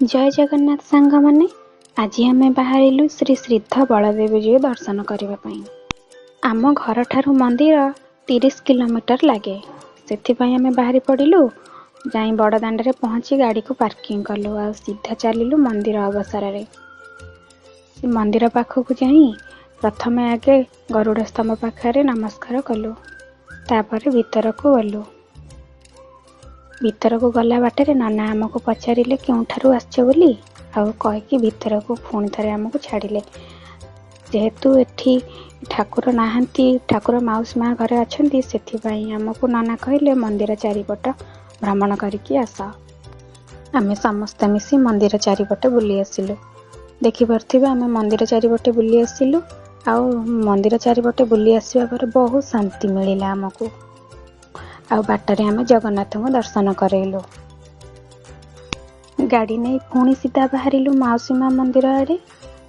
ଜୟ ଜଗନ୍ନାଥ ସାଙ୍ଗମାନେ, ଆଜି ଆମେ ବାହାରିଲୁ ଶ୍ରୀ ସିଦ୍ଧ ବଳଦେବଜୀଉ ଦର୍ଶନ କରିବା ପାଇଁ। ଆମ ଘରଠାରୁ ମନ୍ଦିର 30 କିଲୋମିଟର ଲାଗେ, ସେଥିପାଇଁ ଆମେ ବାହାରି ପଡ଼ିଲୁ। ଯାଇ ବଡ଼ ଦାଣ୍ଡରେ ପହଞ୍ଚି ଗାଡ଼ିକୁ ପାର୍କିଂ କଲୁ ଆଉ ସିଧା ଚାଲିଲୁ ମନ୍ଦିର ଅବସରରେ। ସେ ମନ୍ଦିର ପାଖକୁ ଯାଇ ପ୍ରଥମେ ଆଗେ ଗରୁଡ଼ ସ୍ତମ୍ଭ ପାଖରେ ନମସ୍କାର କଲୁ, ତାପରେ ଭିତରକୁ ଗଲୁ। ଭିତରକୁ ଗଲା ବାଟରେ ନନା ଆମକୁ ପଚାରିଲେ କେଉଁଠାରୁ ଆସିଛ ବୋଲି, ଆଉ କହିକି ଭିତରକୁ ପୁଣି ଥରେ ଆମକୁ ଛାଡ଼ିଲେ। ଯେହେତୁ ଏଠି ଠାକୁର ନାହାନ୍ତି, ଠାକୁର ମାଉସୀ ମା ଘରେ ଅଛନ୍ତି, ସେଥିପାଇଁ ଆମକୁ ନନା କହିଲେ ମନ୍ଦିର ଚାରିପଟ ଭ୍ରମଣ କରିକି ଆସ। ଆମେ ସମସ୍ତେ ମିଶି ମନ୍ଦିର ଚାରିପଟେ ବୁଲି ଆସିଲୁ। ଦେଖିପାରୁଥିବେ, ଆମେ ମନ୍ଦିର ଚାରିପଟେ ବୁଲି ଆସିଲୁ। ଆଉ ମନ୍ଦିର ଚାରିପଟେ ବୁଲି ଆସିବା ପରେ ବହୁତ ଶାନ୍ତି ମିଳିଲା ଆମକୁ। ଆଉ ବାଟରେ ଆମେ ଜଗନ୍ନାଥଙ୍କୁ ଦର୍ଶନ କରେଇଲୁ। ଗାଡ଼ି ନେଇ ପୁଣି ସିଧା ବାହାରିଲୁ ମାଉସୀ ମା ମନ୍ଦିର ଆଡ଼େ।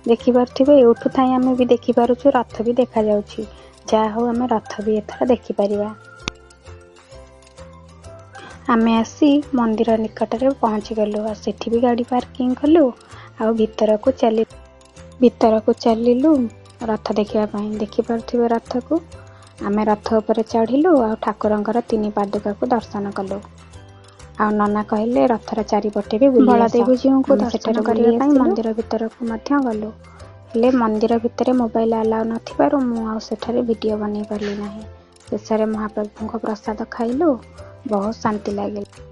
ଦେଖିପାରୁଥିବେ, ଏଇଠୁ ଥାଇ ଆମେ ବି ଦେଖିପାରୁଛୁ, ରଥ ବି ଦେଖାଯାଉଛି। ଯାହା ହଉ, ଆମେ ରଥ ବି ଏଥର ଦେଖିପାରିବା। ଆମେ ଆସି ମନ୍ଦିର ନିକଟରେ ପହଞ୍ଚିଗଲୁ ଆଉ ସେଠି ବି ଗାଡ଼ି ପାର୍କିଂ କଲୁ ଆଉ ଭିତରକୁ ଚାଲିଲୁ ରଥ ଦେଖିବା ପାଇଁ। ଦେଖିପାରୁଥିବେ ରଥକୁ, ଆମେ ରଥ ଉପରେ ଚଢ଼ିଲୁ ଆଉ ଠାକୁରଙ୍କର ତିନି ପାଦୁକାକୁ ଦର୍ଶନ କଲୁ। ଆଉ ନନା କହିଲେ ରଥର ଚାରିପଟେ ବି ବୁଲି ଆସ। ବଳଦେବଜୀଉଙ୍କୁ ଆମେ ଦର୍ଶନ ସେଠାରେ ବୁଲି କରିବା ପାଇଁ ଆସିଲୁ। ମନ୍ଦିର ଭିତରକୁ ମଧ୍ୟ ଗଲୁ, ହେଲେ ମନ୍ଦିର ଭିତରେ ମୋବାଇଲ ଆଲାଉ ନଥିବାରୁ ମୁଁ ଆଉ ସେଠାରେ ଭିଡ଼ିଓ ବନେଇ ପାରିଲି ନାହିଁ। ଶେଷରେ ମହାପ୍ରଭୁଙ୍କ ପ୍ରସାଦ ଖାଇଲୁ, ବହୁତ ଶାନ୍ତି ଲାଗିଲା।